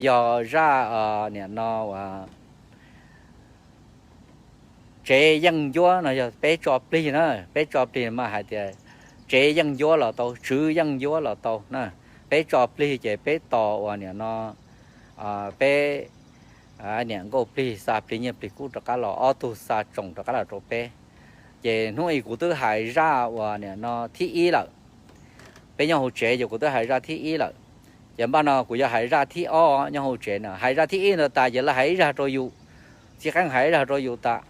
yog zaj, niam no uas tsev yeej ncuab no yog peb tso plig na, peb tso plig mas hais tias tsev yeej ncuab los tau, tswv yeej ncuab los tau na. Peb tso plig ces peb tos uas niam no peb niam nkauj plig xa plig nyiaj plig kub rov qab los, ob tug xa tsoos rov qab los rau peb. Ces hnub i kuv twb hais zaj uas niam no thib ib lawm. Peb nyob hauv tsev ces kuv twb hais zaj thib ib lawm. Ces npaj no kuv yuav hais zaj thib ob nyob hauv tsev no. Hais zaj thib ib ntawd tas ces lawv hais ib zaj rau yus, txiv qeej hais ib zaj rau yus tas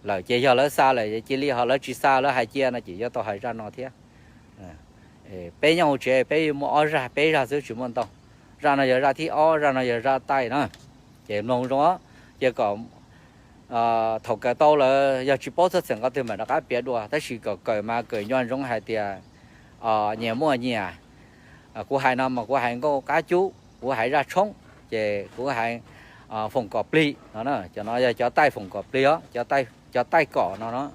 lawm ces yog lawv xa lawm cia li, ho lawv tsis xa lawv hais cia no ces yuav tau hais zaj no thiab. Peb nyob hauv tsev peb muaj ob zaj peb zaj xwb tsis muaj ntau. Zaj no yog zaj thib ob, zaj no yog zaj taij na. Ces mloog zoo, ces kom thaum kawm tau lawm yog tsis paub txog txheem qhov twg mam rov qab piav dua, tab sis kom kawm mas kawm nco ntsoov hais tias nyias muaj nyias. Kuv hais no mas kuv hais nkauj qab cub, kuv hais zaj tshoob, ces kuv hais foom kom plig no. Cov no yog cov taij foom kom plig os, cov taij kom no no.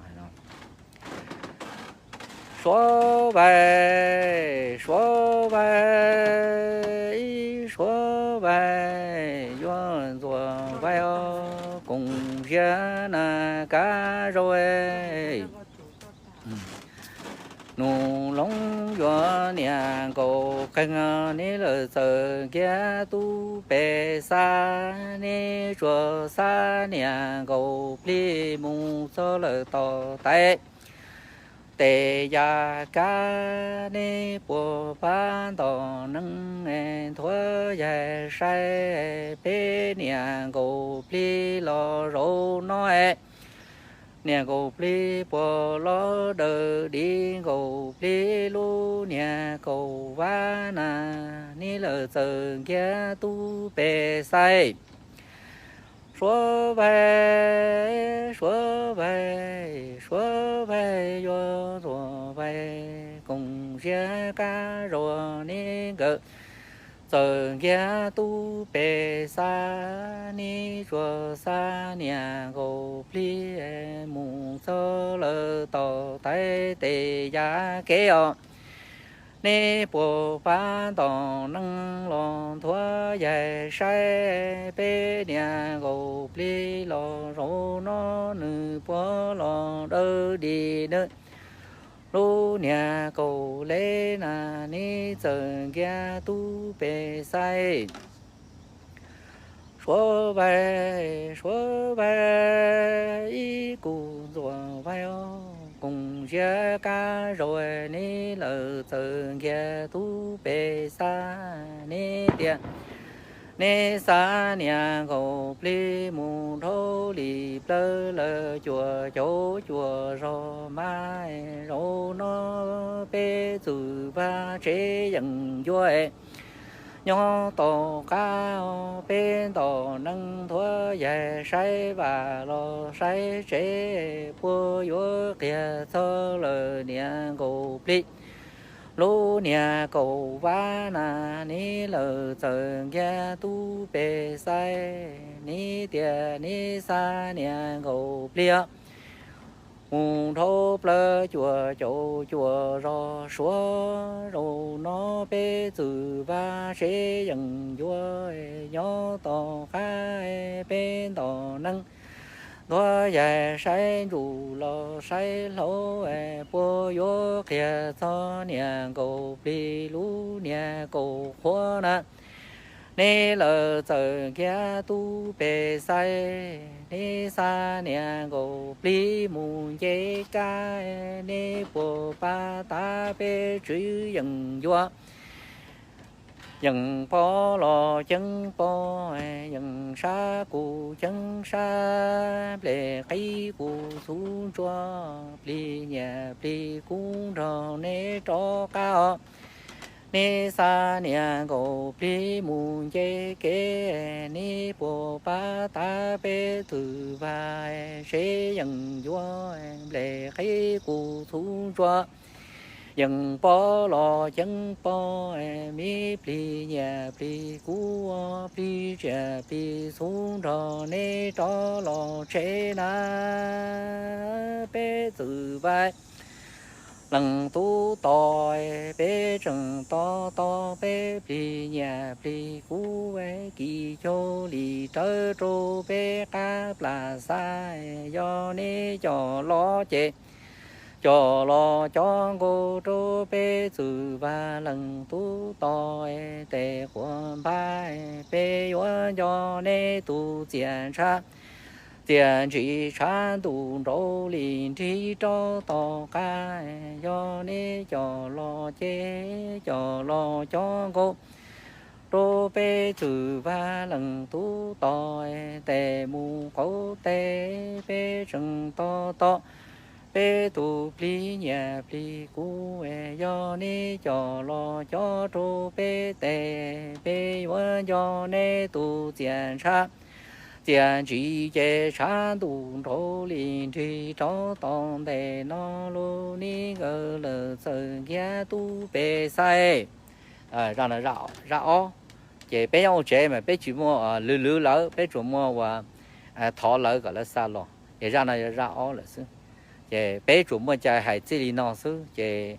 Suav vais, suav vais, ib suav vais yuav ntxuav vais os, koom ziab na kab zau. Nus loov yuav niam nkaus qeeg, neb lawm txawm nkiag tub pes xab, neb tsuas xab niam nkaus plig mus txog lawm tom tais. Tes ya kab neb puas pab ntom neeg, nthuav yaig saib peb niam nkaus plig los zaum no. Niam nkaus plig puas los daws di nkaus plig, lub niag kaum vab na, neb lawm txawm nkiag tub pes xaib. Suav vais, suav vais, suav vais yuav ntxuav vais, koom ziab kab zau, neb nkawd txawm nkiag tub pes xaib, neb tsuas xav niam nkaus plig mus txog lawm tom tais tes ya kev os. Neb puas pab ntom neeg los nthuav yaig saib peb niam nkaus plig los zaum no, nws puas los dawb di nws. Lub niag kaum lev na, neb txawm nkiag tub pes xaib. Suav vais, suav vais, ib kuv ntxuav vais os, koom ziab kab zau, neb lawm txawm nkiag tub pes xaib, neb tias neb xav niam nkaus plig mus dhau li plawv lawm cuaj caum cuaj zos mas, zaum no peb txwm vaj tsev yeem ncuab. Nyob tom qab peb ntom neeg nthuav yaig saib vam los saib tsev, puas yuav qiag txog lawm niam nkaus plig. Lub niag kaum vab na, neb lawm txawm nkiag tub pes xaib, neb tias neb xav niam nkaus plig os. Mus dhau plawv cuaj caum cuaj zos Suav, zaum no peb txwm vaj tsev yeem ncuab. Nyob tom qab peb ntom neeg nthuav yaig saib ntsuj los saib hlau, puas yuav qiag txog niam nkaus plig lub niag kaum qhuav na. Neb lawm txawm nkiag tub pes xaib, neb xav niam nkaus plig mus nce kab, neb puas pab tas peb tswv yeem ncuab. Yeem pom los ceeb pom, yeem sab kuj ceeb sab, nplej qhib kuj txhuv ntsuab, plig nyiaj plig kub nrog neb rov qab os. Neb xav niam nkaus plig mus nce kev, neb puas pab tas peb txwm vaj tsev yeem ncuab, nplej qhib kuj txhuv ntsuab. Yeem pom los ceeb pom, me plig nyiaj plig kub, plig tsiaj plig txhuv nrog neb rov los tsev na, peb txwm vaj leej tub tos, peb tseem tos tos peb plig nyiaj plig kub, kis caug li rawv rau peb qab plas xav. Yog neb coj los ces coj los cov nkaus rau peb txwm vag, leej tub tos, tes quas npab, peb yuav nco neb tus txiaj ntshav, txiaj ntsim tshav ntuj nraud li nrig rau tom qab. Yog neb coj los ces coj los cov nkaus rau peb txwm vag, leej tub tos, tes mus qaum teb, peb tseem tos tos peb tus plig nyiaj plig kub. Yog neb coj los cov rau peb tes, peb yuav nco neb tus txiaj ntshav, txiaj ntsim ces tshav ntuj nraud li nrig rau tom ntej no lub nib nkawd lawm txawm nkiag tub pes xais. Zaj no zaj ob. Ces peb nyob hauv tsev mas peb tsis muaj lwv lwv lawv, peb tsuas muaj uas thov lawv kom lawv xa los, ces zaj no yog zaj ob lawm xwb. Ces peb tsuas muaj cai hais txij li no xwb, ces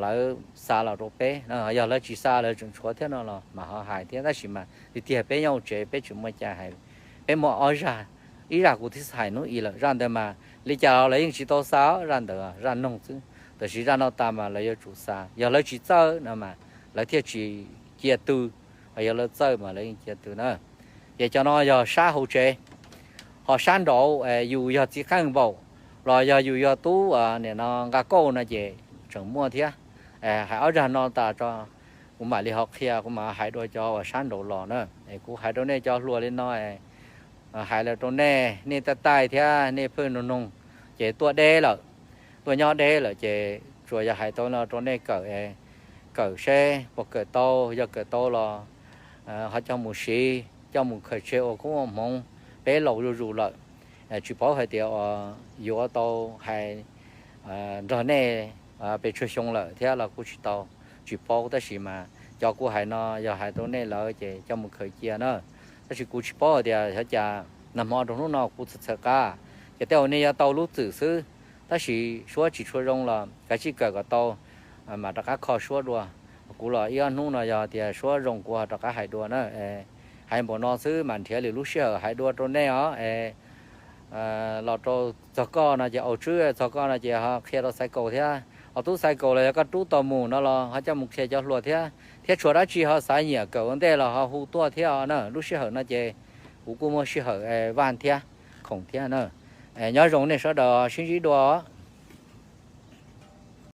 lawv xa los rau peb, yog lawv tsis xa lawv tseem tshuav thiab no los mas ho hais thiab, tab sis mas tiag tiag peb nyob hauv tsev peb tsis muaj cai hais. Peb muaj ob zaj, ib zaj kuv twb hais hnub i lawm, zaj ntawd mas li cas los lawv yeej tsis tau xa, zaj ntawd zaj noog xwb, tab sis zaj no tas mas lawv yuav tsum xa, yog lawv tsis txawj no mas lawv thiaj tsis cia tw, yog lawv txawj mas lawv yeej cia tw na. Ces cov no yog sab hauv tsev. Ho sab nraud yus yog txiv qeej npaum los yog yus yog tub nim no nqa kauj no ces tseem muaj thiab. Hais ob zaj no tas tso, kuv mam li ho qhia, kuv mam hais dua cov uas sab nraud los na. Kuv hais rau nej cov hluas li no, hais lawm rau nej, nej taij taij thiab nej pheej noog noog, ces tuaj deb lawm, tuaj nyob deb lawm ces tsuas yog hais tau no rau nej kawm, kawm seb puas kawm tau, yog kawm tau los ho coj mus siv, coj mus khaws tseg ua koob ua hmoov, peb laus zuj zus lawm. Tsis paub hais tias yuav tau hais nrog nej pes tsawg xyoo lawm thiab los kuj tsis tau, tsis paub, tab sis mas cov kuv hais no yog hais rau nej lawm ces coj mus khaws cia na. Tab sis kuv tsis paub hais tias xyov cas nag hmo rau hnub no kuv txhawm txhawm qab, ces tej zaum nej yuav tau lub txwm xwb, tab sis suab tsis tshua zoo los kav tsij kawm kom tau mam rov qab kho suab dua. Kuv los ib ob hnub no yog tias suab zoo kuv ho rov qab hais dua na. Hais npaum no xwb mam nrhiav lwm lub sij hawm hais dua rau nej os. Los rau txog koj no ces au tswb, txog koj no ces ho qhia rau xaiv kaus thiab, ho tub xaiv kaus los yog koj rub tau mus no los ho coj mus qhia cov hluas thiab, thiab tshuav dab tsi ho xav nyiam kawm ua ntej los ho hu tuaj thiab os na. Lub sij hawm no ces kuv kuj muaj sij hawm vaj thiab, khoom thiab na. Nyob zoo nej sawv daws, sib ntsib dua.